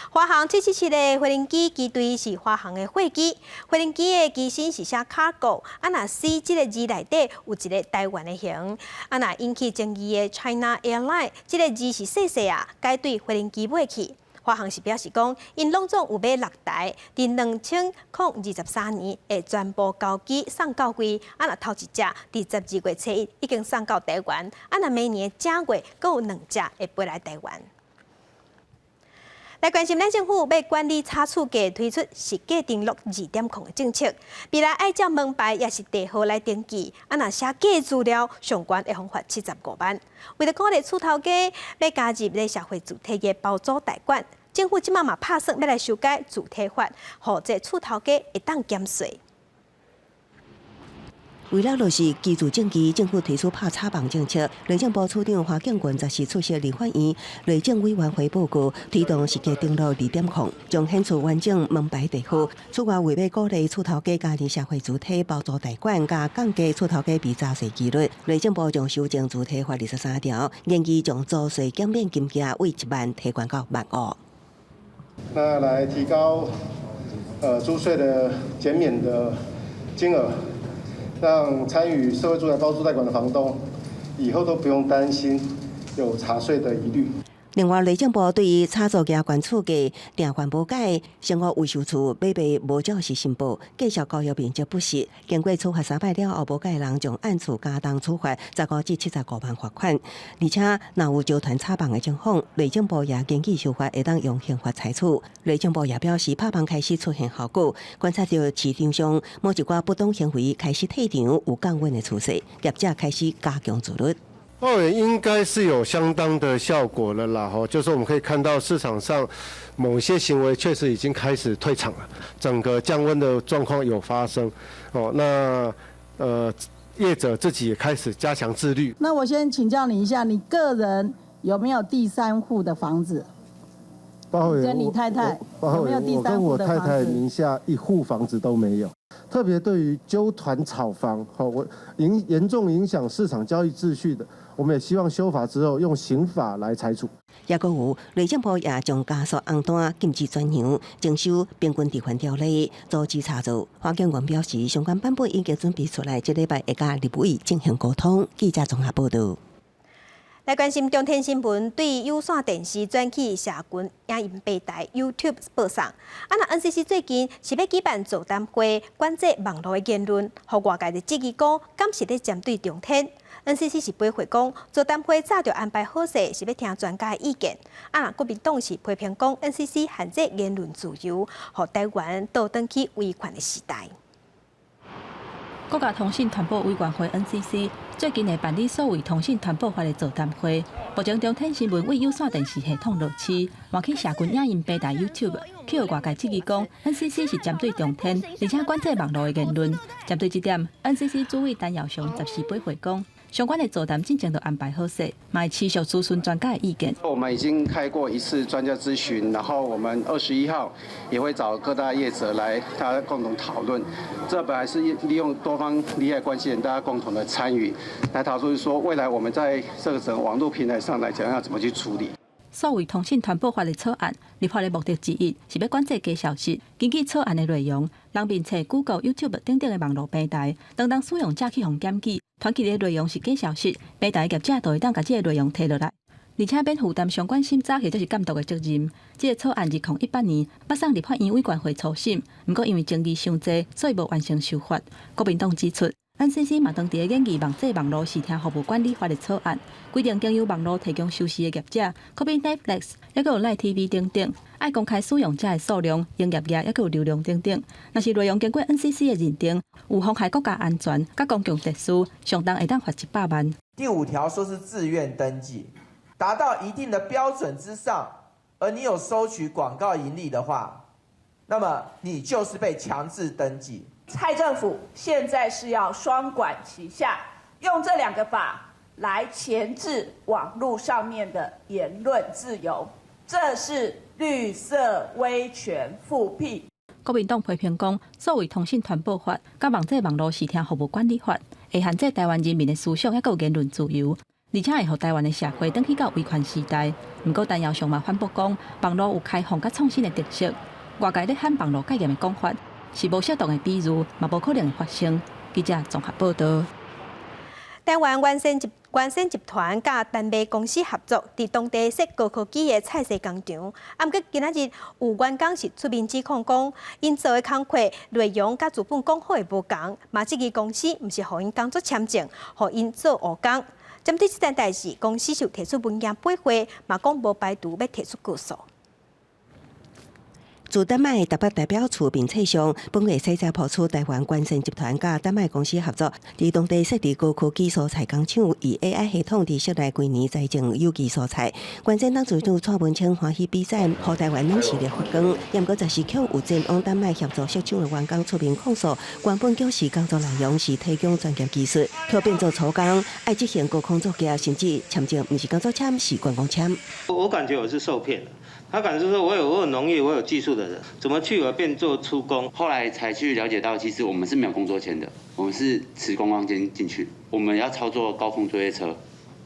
華航777的飛行機機隊是華航的貨機，飛行機的機身是寫 cargo，啊若 C 這个字內底有一个台灣的形，啊若引起爭議的 China Airline 這个字是細細啊，改對飛行機尾去。華航是表示講，𪜶攏總有買六台，佇2023年會全部交機送到位。啊，若頭一隻佇12月初一已經送到台灣，啊，若明年正月閣有兩隻會飛來台灣。來關心，咱政府欲管理炒厝價，推出實價登錄2.0的政策。未來愛照門牌抑是地號來登記，啊，若寫假資料，上懸會予罰75萬。為著鼓勵厝頭家欲加入咧社會主體的包租代管，政府這馬嘛拍算欲來修改住體法，予這厝頭家會當減稅。
為了落實居住正義，政府推出拍炒房政策。內政部處長華建群十四出席立法院內政委員會報告，推動實價登錄2.0，將顯出完整門牌地號。此外，為欲鼓勵厝頭家加入社會主體包租代管，佮降低厝頭家被查稅幾率，內政部將修正住體法23條，建議將租稅減免金額為1萬提懸到1萬5。
那來提高租稅的減免的金額。讓參與社會住宅包租代管的房東，以後都不用擔心有查稅的疑慮。
另外，內政部對於炒作加懸厝價、訂環保改、生活維修處買賣無照實申報、繼續交易面積不實，經過處罰三擺了後無改人，將按處加重處罰15至75萬罰款。而且，若有招團炒房的情況，內政部也根據修法會當用刑罰裁處。內政部也表示，拍房開始出現效果，觀察著市場上某一寡不當行為開始退場，有降溫的趨勢，業者開始加強自律。
哦，應該是有相當的效果了啦，吼，就是我們可以看到市場上某些行為確實已經開始退場了，整個降溫的狀況有發生，哦，那業者自己也開始加強自律。
那我先請教你一下，你個人有沒有第三戶的房子？跟你太太有沒有第三戶的
我跟我太太名下一戶房子都沒有。特別對於揪團炒房，吼，我嚴重影響市場交易秩序的，我們也希望修法之後用刑法來裁處。
也閣有內政部也將加速紅單禁止轉讓、徵收平均地權條例，阻止炒作。華建國表示，相關版本已經準備出來，這禮拜會佮立委進行溝通。記者綜合報導。
來關心中天新聞對有線電視轉去社群影音平台 YouTube 播送。啊，若 NCC 最近是欲舉辦座談會，管制網路的言論，予外界就質疑講，敢是咧針對中天？NCC 是回覆講，座談會早就安排好勢，是欲聽專家的意見。啊，若國民黨是批評講，NCC 限制言論自由，予台灣倒轉去威權的時代。
國家通訊傳播委員會 NCC 最近會辦理所謂通訊傳播法的座談會。目前中天新聞為有線電視系統落市，換去社群影音平台 YouTube，去予外界質疑講 NCC 是針對中天，而且管制網路的言論。針對這點，NCC 主委陳耀祥十四回覆講，相關的座談進前就安排好勢，嘛會持續諮詢專家的意見。
我們已經開過一次專家諮詢，然後我們21號也會找各大業者來，大家共同討論。這本來是利用多方利害關係人，大家共同的參與，來討論說未來我們在這個整個網絡平台上來講要怎麼去處理。
所謂通訊傳播法的草案，立法的目的之一是欲管制假消息。根據草案的內容，人面冊 Google、YouTube 等等的網路平台，當當使用者去予檢舉，傳去的內容是假消息，平台業者就會當共這个內容提落來，而且免負擔相關審查或者是監督的責任。這个草案2018年捌送立法院委員會初審，毋過因為爭議傷濟，所以無完成修法。國民黨指出，NCC 嘛當佇咧研議網際網路視聽服務管理法的草案，規定經由網路提供收視的業者，可比 Netflix、抑閣有 Line TV 等等，愛公開使用者的數量、營業額，抑閣有流量等等。若是內容經過 NCC 的認定，有妨害國家安全、佮公共秩序，上重會當罰100萬。
第五條說是自願登記，達到一定的標準之上，而你有收取廣告盈利的話，那麼你就是被強制登記。
蔡政府現在是要雙管齊下，用這兩個法來鉗制網路上面的言論自由，這是綠色威權復辟。
國民黨批評講，所謂通訊傳播法、佮網際網路視聽服務管理法，會限制台灣人民的思想，抑閣有言論自由，而且會予台灣的社會轉去到威權時代。毋過，陳耀祥嘛反駁講，網路有開放佮創新的特色，外界咧喊網路戒嚴的講法是無適當的比喻，嘛無可能會發生。記者綜合報導。
台灣原先一關盛集團佮丹麥公司合作，佇當地設高科技的菜市工廠。啊，毋過今仔日有員工是出面指控講，𪜶做的工課內容佮資本講好的無仝，嘛質疑公司毋是予𪜶工作簽證，予𪜶做烏工。針對這件代誌，公司就提出文件駁回，嘛講無排除欲提出告訴。
駐丹麥台北代表處面冊上，本月洗才曝出台灣關盛集團佮丹麥公司合作，佇當地設置高科技蔬菜工廠，以 AI 系統佇室內規年栽種有機蔬菜。關盛董事長蔡文清歡喜比讚，予台灣軟實力發光。毋過，這時卻有前往丹麥協助設廠的員工出面控訴，原本表示工作內容是提供專業技術，卻變做粗工，愛執行高空作業，甚至簽證毋是工作簽，是觀光簽。
我感覺我是受騙了。他感覺說我有農業，我有技術的人，怎麼去我變做粗工？
後來才去了解到，其實我們是沒有工作簽的，我們是持觀光簽進去，我們要操作高空作業車，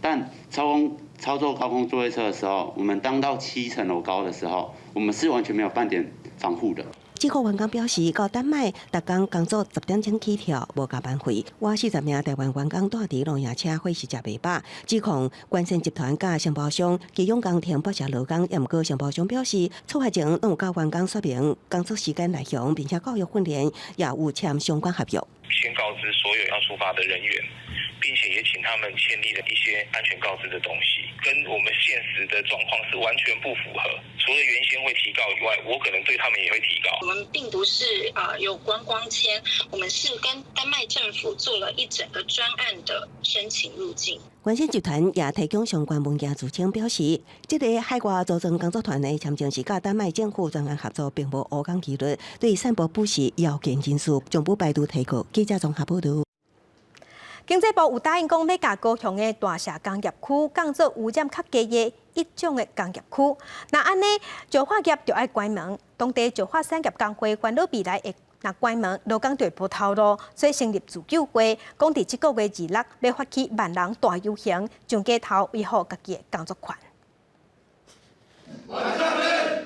但操作高空作業車的時候，我們當到7層樓高的時候，我們是完全沒有半點防護的。
這個員工表示，到丹麥逐工工作10點鐘起跳，無加班費。外40名台灣員工蹛佇露營車伙食食袂飽，指控關盛集團佮承包商基隆工程剝削勞工。毋過承包商表示，出發前攏有佮員工說明工作時間內容，並且教育訓練，也有簽相關合約。
先告知所有要出發的人員，並且也請他們簽立了一些安全告知的東西，跟我們現實的狀況是完全不符合。除了原先會提告以外，我可能對他們也會提告。
我們並不是啊有觀光簽，我們是跟丹麥政府做了一整個專案的申請入境。
關盛集團也提供相關文件澄清，表示這個海外組裝工作團的簽證是佮丹麥政府專案合作，並無烏工記錄，對散播不實謠言人士，將不排除提告。記者綜合報導。
經濟部有答應講，欲共高雄的大社工業區降做污染較低的一種的工業區。若按呢，石化業就愛關門，當地石化產業工會煩惱未來會若關門，勞工就會無頭路，所以成立自救會，講佇這個月26欲發起萬人大遊行，上街頭維護家己的工作權。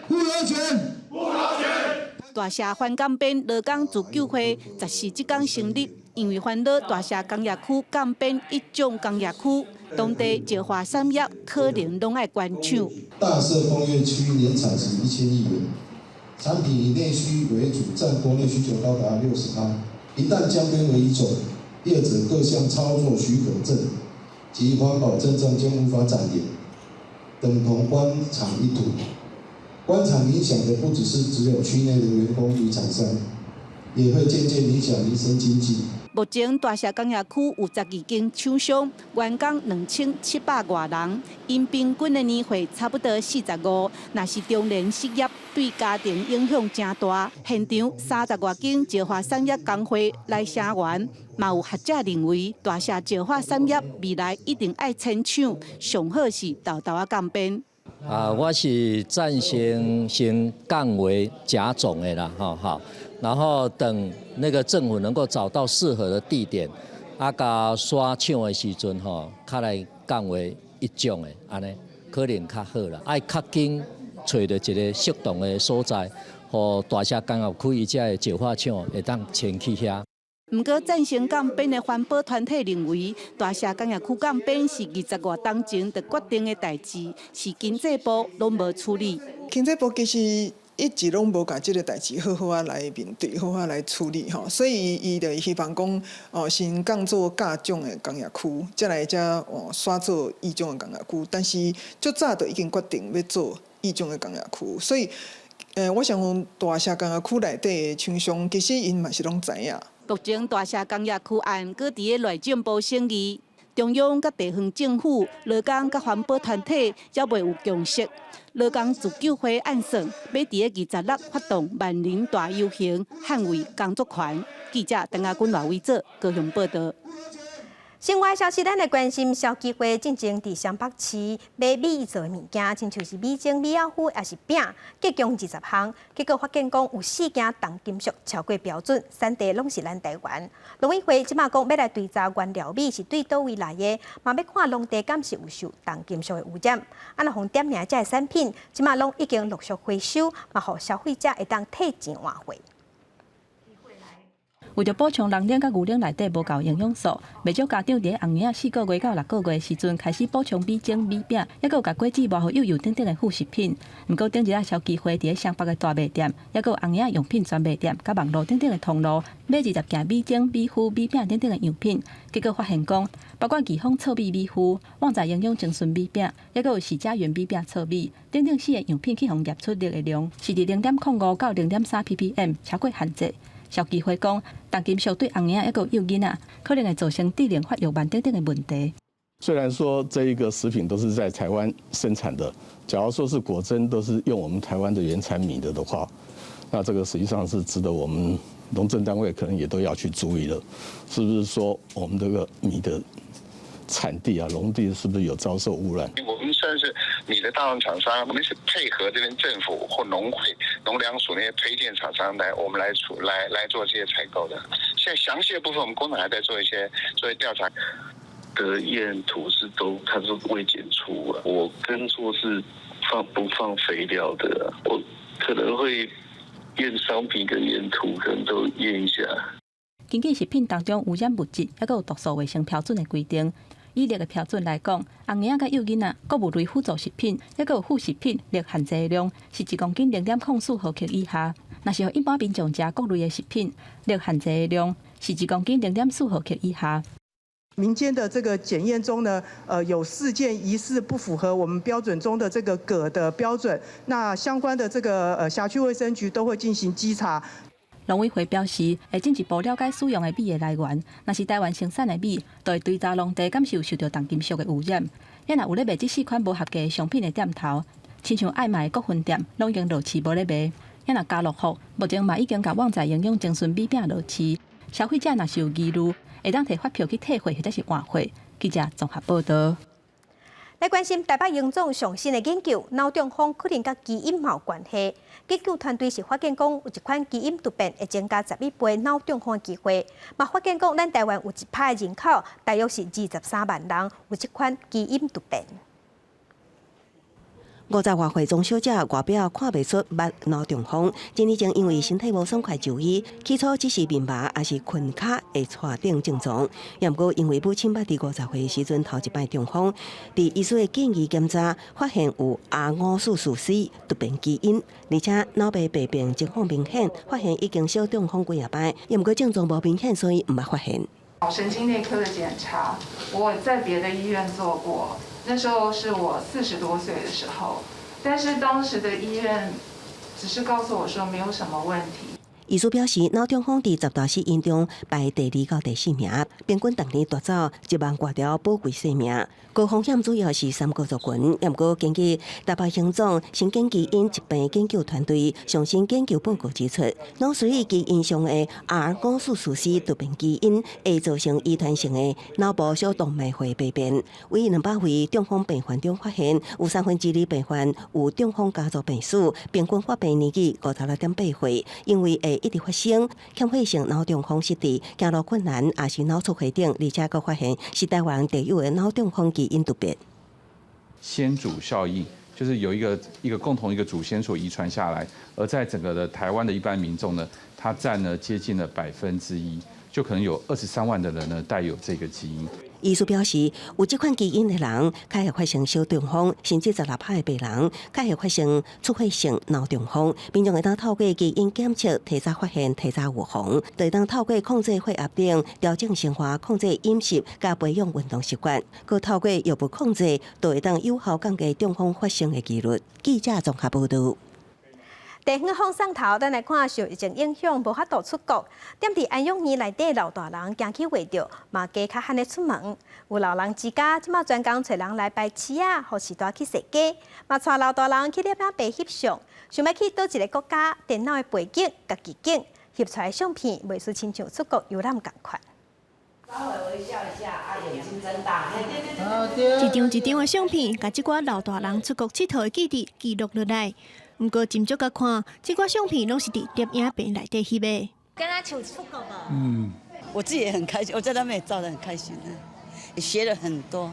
不勞權，不勞權。
大社環江邊勞工自救會14這工成立，因為煩惱大社工業區降編一種工業區，當地石化產業可能攏愛關廠。
大社工業區年產值1000億元，產品以內需為主，佔國內需求高達60%。一旦降編為一種，業者各項操作許可證及環保證照將無法展延，等同關廠一途。關廠影響的不只是只有區內的員工與廠商，也會間接影響民生經濟。
目前大社工業區有12間廠商，員工2700外人，𪜶平均的年歲差不多45。若是中年失業，對家庭影響誠大。現場30外間石化產業工會來聲援，嘛有學者認為，大社石化產業未來一定愛遷廠，上好是沓沓仔降編。
啊，我是贊成先降為甲種的啦，吼好，然後等那個政府能夠找到適合的地點，啊，共徙廠的時陣吼，較來降為一種的，按呢可能較好啦。愛較緊揣著一個適當的所在，予大社工業區伊遮的石化廠會當遷去遐。
毋過，贊成降編的環保團體認為，大社工業區降編是20外冬前就決定的代誌，是經濟部攏無處理。
經濟部其實一直攏無共這個代誌好好仔來面對，好好來處理吼，所以伊就希望講，哦，先降做甲種的工業區，才來才哦徙做乙種的工業區。但是足早就已經決定欲做乙種的工業區，所以，我想講大社工業區內底的廠商，其實𪜶嘛是攏知影。
目前大社工業區案閣佇咧內政部審議，中央佮地方政府、勞工佮環保團體猶未有共識。勞工自救會按算欲佇咧26發動萬人大遊行，捍衛工作權。記者鄧亞君、賴偉哲高雄報導。
新聞消息，咱來關心消基會進前佇雙北市買米做的物件，親像是米漿、米仔糊，抑是餅，結共20項，結果發現講有四件重金屬超過標準，產地攏是咱台灣。農委會這馬講欲來追查原料米是對佗位來的，嘛欲看農地敢是有受重金屬的污染。啊，若予點名這个產品，這馬攏已經陸續回收，嘛予消費者會當退錢換貨。
為著補充人奶佮牛奶內底無夠營養素，袂少家長佇咧紅嬰仔4個月到6個月的時陣開始補充米漿、米餅，抑閣有共果子磨予幼幼等等的副食品。毋過頂日仔消基會佇咧雙北的大賣店，抑閣有紅嬰仔用品專賣店、佮網路等等的通路，買20件米漿、米麩、米餅等等的樣品，結果發現講，包括義豐糙米米麩、旺仔營養精純米餅，抑閣有喜家源米餅糙米等等四个樣品，去予驗出鈉的量是佇0.05到0.3 ppm，超過限制。消基會講，重金屬對紅嬰仔抑閣幼囡仔，可能會造成智能發育慢等等的問題。
雖然說這一個食品都是在台灣生產的，假如說是果真都是用我們台灣的原產米的的話，那這個實際上是值得我們農政單位可能也都要去注意了，是不是說我們這個米的產地啊，農地是不是有遭受污染？
我們算是米的大宗廠商，我們是配合這邊政府或農會、農糧署那些推薦廠商來，我們來處來來做這些採購的。現在詳細的部分，我們工廠還在做一些做一些調查。
的驗土是都，它是未檢出啊。我耕作是放不放肥料的，我可能會驗商品跟驗土，可能都驗一下。
根據食品當中污染物質，抑閣有毒素衛生標準的規定。以鈉的標準來講，紅嬰仔佮幼囡仔穀物類輔助食品，抑閣有副食品鈉限制的量是1公斤0.04毫克以下。若是予一般民眾食穀類的食品，鈉限制的量是1公斤0.4毫克以下。
民間的這個檢驗中呢，有4件疑似不符合我們標準中的這個鉻的標準，那相關的這個轄區衛生局都會進行稽查。
農委會表示，會進一步了解使用的米的來源。若是台灣生產的米，就會追查農地敢是有受著重金屬的污染。若有咧賣這四款無合格的商品的店頭，親像愛麥的各分店，攏已經落市無咧賣。若家樂福目前嘛已經共旺仔營養精純米餅落市，消費者若是有疑慮，會當提發票去退貨或者是換貨。記者綜合報導。
來關心台北榮總上新的研究，腦中風可能佮基因有關係。研究團隊是發現講，有一款基因突變會增加11倍腦中風的機會。嘛發現講，咱台灣有1%的人口，大約是23萬人，有這款基因突變。
50外歲鍾小姐外表看袂出捌腦中風，幾年前因為身體無爽快就醫，起初只是面麻，抑是裙跤會掣等症狀。毋過因為母親捌佇50歲的時陣頭一擺中風，佇醫師的建議檢查，發現有 R544C 突變基因，而且腦部病變情況明顯，發現已經小中風幾仔擺，毋過症狀無明顯，所以毋捌發現。
神經內科的檢查，我在別的醫院做過。那時候是我40多歲的時候，但是當時的醫院只是告訴我說沒有什麼問題。
醫師表示，腦中風佇十大死因中排第二到第四名，平均逐年奪走1萬外條寶貴性命。高風險主要是三高族群，毋過根據台北榮總神經基因疾病研究團隊上新研究報告指出，腦髓基因上的 R544C 突變基因會造成遺傳性的腦部小動脈血病變。為200位中風病患中發現，有2/3病患有中風家族病史，平均發病年紀56.8歲，因為會一直發生缺血性腦中風失智、行路困難，抑是腦出血等，而且閣發現是台灣特有的腦中風基因突變。
先祖效應就是有一個共同一個祖先所遺傳下來，而在整個的台灣的一般民眾呢，他佔了接近了1%，就可能有23萬的人呢帶有這個基因。
醫師表示，有這款基因的人，較會發生小中風，甚至16%的病人較會發生出血性腦中風。民眾會當透過基因檢測，提早發現、提早預防，就會當透過控制血壓等，調整生活、控制飲食，佮培養運動習慣，閣透過藥物控制，就會當有效降低中風發生的幾率。記者綜合報導。
地方放送頭，咱來看受疫情影響，無法度出國。踮佇安養院內底老大人驚去穢著，嘛加較罕咧出門。有老人之家，這馬專工揣人來排飼仔，予序大去踅街，嘛帶老大人去攝影棚翕相。想欲去佗一个國家，電腦的背景、家己景翕出來相片，袂輸親像出國遊覽仝款。
稍微微笑一下，啊，眼睛睜大。
一張一張的相片，共這寡老大人出國𨑨迌的記憶記錄落來。毋過斟酌共看，這寡相片攏是佇攝影棚內底翕的。
敢若像出國無？
嗯，我自己也很開心，我在那邊也照得很開心，也學了很多。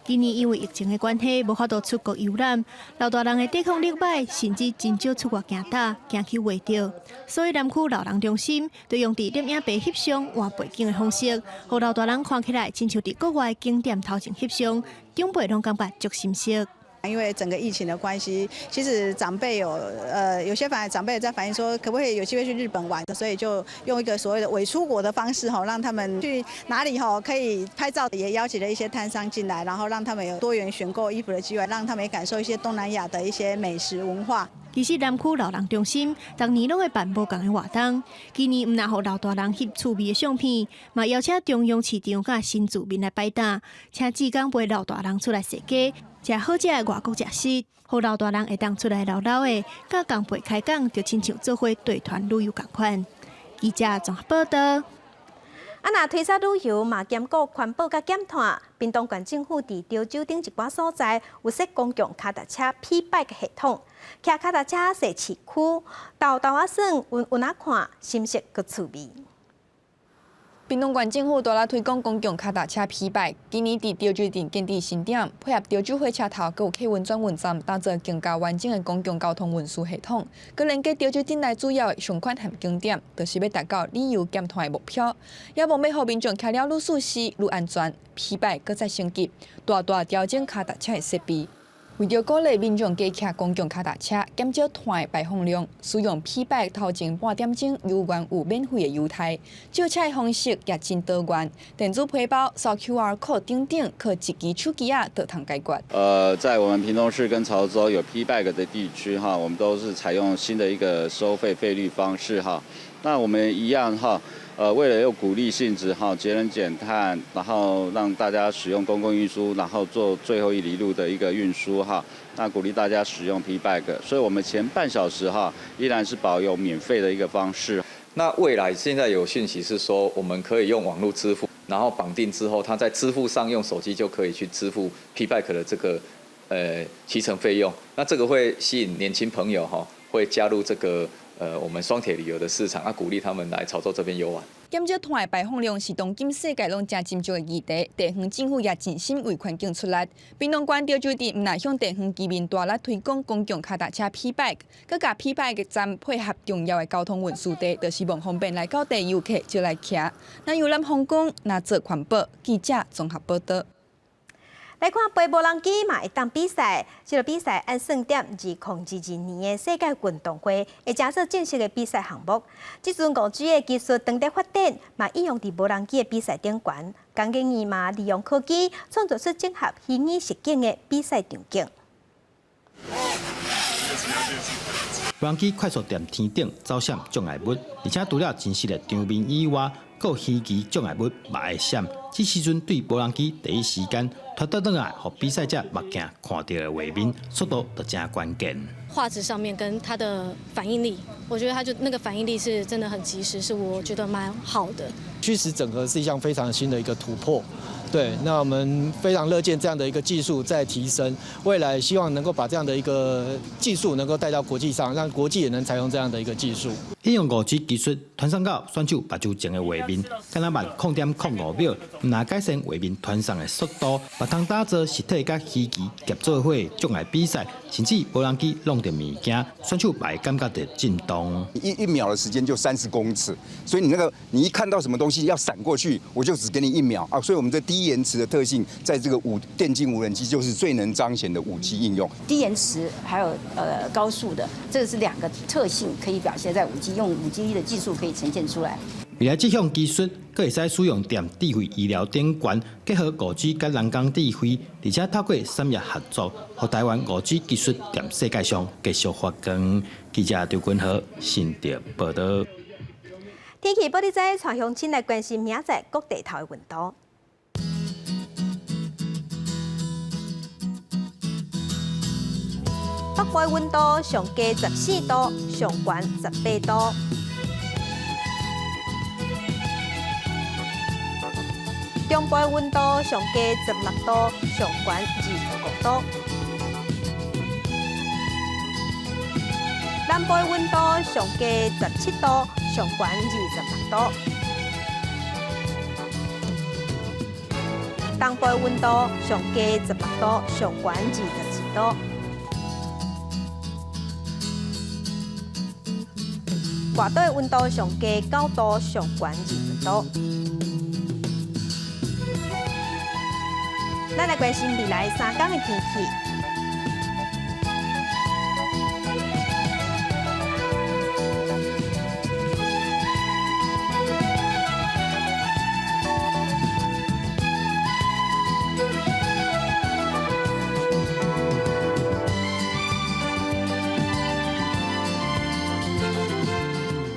今年因為疫情的關係，無法度出國遊覽，老大人的抵抗力䆀，甚至真少出外行搭，驚去穢著。所以南區老人中心就用佇攝影棚翕相換背景的方式，予老大人看起來親像佇國外景點頭前翕相，長輩攏感覺足心適。
因為整個疫情的關係，其實長輩有些反而長輩在反映說，可不可以有機會去日本玩？所以就用一個所謂的偽出國的方式，吼，讓他們去哪裡吼可以拍照，也邀請了一些攤商進來，然後讓他們有多元選購衣服的機會，讓他們也感受一些東南亞的一些美食文化。
其實南區老人中心逐年攏會辦無仝的活動，今年毋但予老大人翕趣味的相片，嘛邀請中央市場佮新住民來擺檔，請志工陪老大人出來踅街，食好食的外國食食，予老大人會當出來嘮嘮的，佮共伴開講，就親像做伙綴團旅遊仝款。記者綜合報道。
啊，若推捒旅遊嘛，兼顧環保佮減碳。屏東縣政府佇潮州頂一寡所在有設公共跤踏車 P-Bike 系統，騎跤踏車踅市區，沓沓仔耍，溫溫仔看，心適閣趣味。
屏東縣政府大力推廣公共跤踏車 P-Bike，今年佇潮州鎮建置新點，配合潮州火車頭，閣有客運轉運站，打造更加完整的公共交通運輸系統。閣連結潮州鎮內主要的商圈和景點，就是欲達到旅遊減碳的目標。也望欲予民眾騎了愈舒適、愈安全。P-Bike 閣再升級，大大調整跤踏車的設備。為著鼓勵民眾加騎公共跤踏車，減少碳的排放量，使用 P-Bike 頭前半點鐘猶原有免費的優待，借車的方式也真多元，電子皮包、掃 QR code 等等，靠一支手機仔就通解決。
在我們屏東市跟潮州有 P-Bike 的地區哈，我們都是採用新的一個收費費率方式哈。那我們一樣哈。為了有鼓勵性質哈，節能減碳，然後讓大家使用公共運輸，然後做最後一里路的一個運輸哈。那鼓勵大家使用 P-Bike，所以我們前半小時哈依然是保有免費的一個方式。
那未來現在有訊息是說，我們可以用網絡支付，然後綁定之後，他在支付上用手機就可以去支付 P-Bike 的這個騎乘費用。那這個會吸引年輕朋友哈，會加入這個。我們雙鐵旅遊的市場，啊，鼓勵他們來潮州這邊遊玩。
減少碳的排放量是當今世界攏誠斟酌的議題，地方政府也盡心為環境出力。屏東縣潮州鎮毋但向地方居民大力推廣公共跤踏車 P-Bike，閣共 P-Bike 站配合重要的交通運輸地，就是望方便來到地遊客就來騎。若遊覽風光，若做環保，記者綜合報道。
來看飛無人機嘛會當比賽，這個比賽按算佇2022年的世界運動會會成做正式的比賽項目。這陣5G 的技術當咧發展，嘛應用佇無人機的比賽頂懸。工研院嘛利用科技創造出整合虛擬實境的比賽場景。
無人機快速踮天頂走閃障礙物，而且除了真實的場面以外，閣有虛擬障礙物嘛會閃。這時陣對無人機第一時間傳導轉來，予比賽者目鏡看著的畫面，速度就誠關鍵。
畫質上面跟它的反應力，我覺得它就那個反應力是真的很及時，是我覺得蠻好的。
虛實整合是一項非常新的一個突破，對，那我們非常樂見這樣的一個技術在提升，未來希望能夠把這樣的一個技術能夠帶到國際上，讓國際也能採用這樣的一個技術。
應用5G 技術傳送到選手目睭前的畫面，敢若慢0.05秒，毋但改善畫面傳送的速度，嘛通打造實體佮虛擬夾做伙障礙比賽，甚至無人機弄著物件，選手嘛會感覺著震動。
一秒的時間就30公尺，所以你那個你一看到什麼東西要閃過去，我就只給你一秒啊！所以我們這低延遲的特性，在這個電競無人機就是最能彰顯的5G 應用。
低延遲還有高速的，這個是兩個特性可以表現在5G，用5G 的技術可以呈現出來。
未來這項技術閣會使使用佇智慧醫療頂懸，結合5G 佮人工智慧，而且透過產業合作，予台灣5G 技術佇世界上繼續發光。記者張君豪新竹報道。
天氣報你知，帶鄉親來關心明仔載各地頭的溫度。北部溫度上低14度，上懸18度。中部溫度上低16度，上懸25度。南部溫度上低17度，上懸26度。東部溫度上低16度，上懸22度。外島的溫度上低9度，上懸20度。咱來關心未來3天的天氣。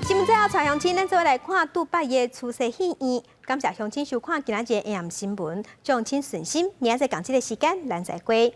新聞最後，帶鄉親，咱做伙來看杜拜的趨勢戲院。感謝鄉親收看今仔日的 AM 新聞，祝鄉親順心。明仔載仝這个時間，咱再會。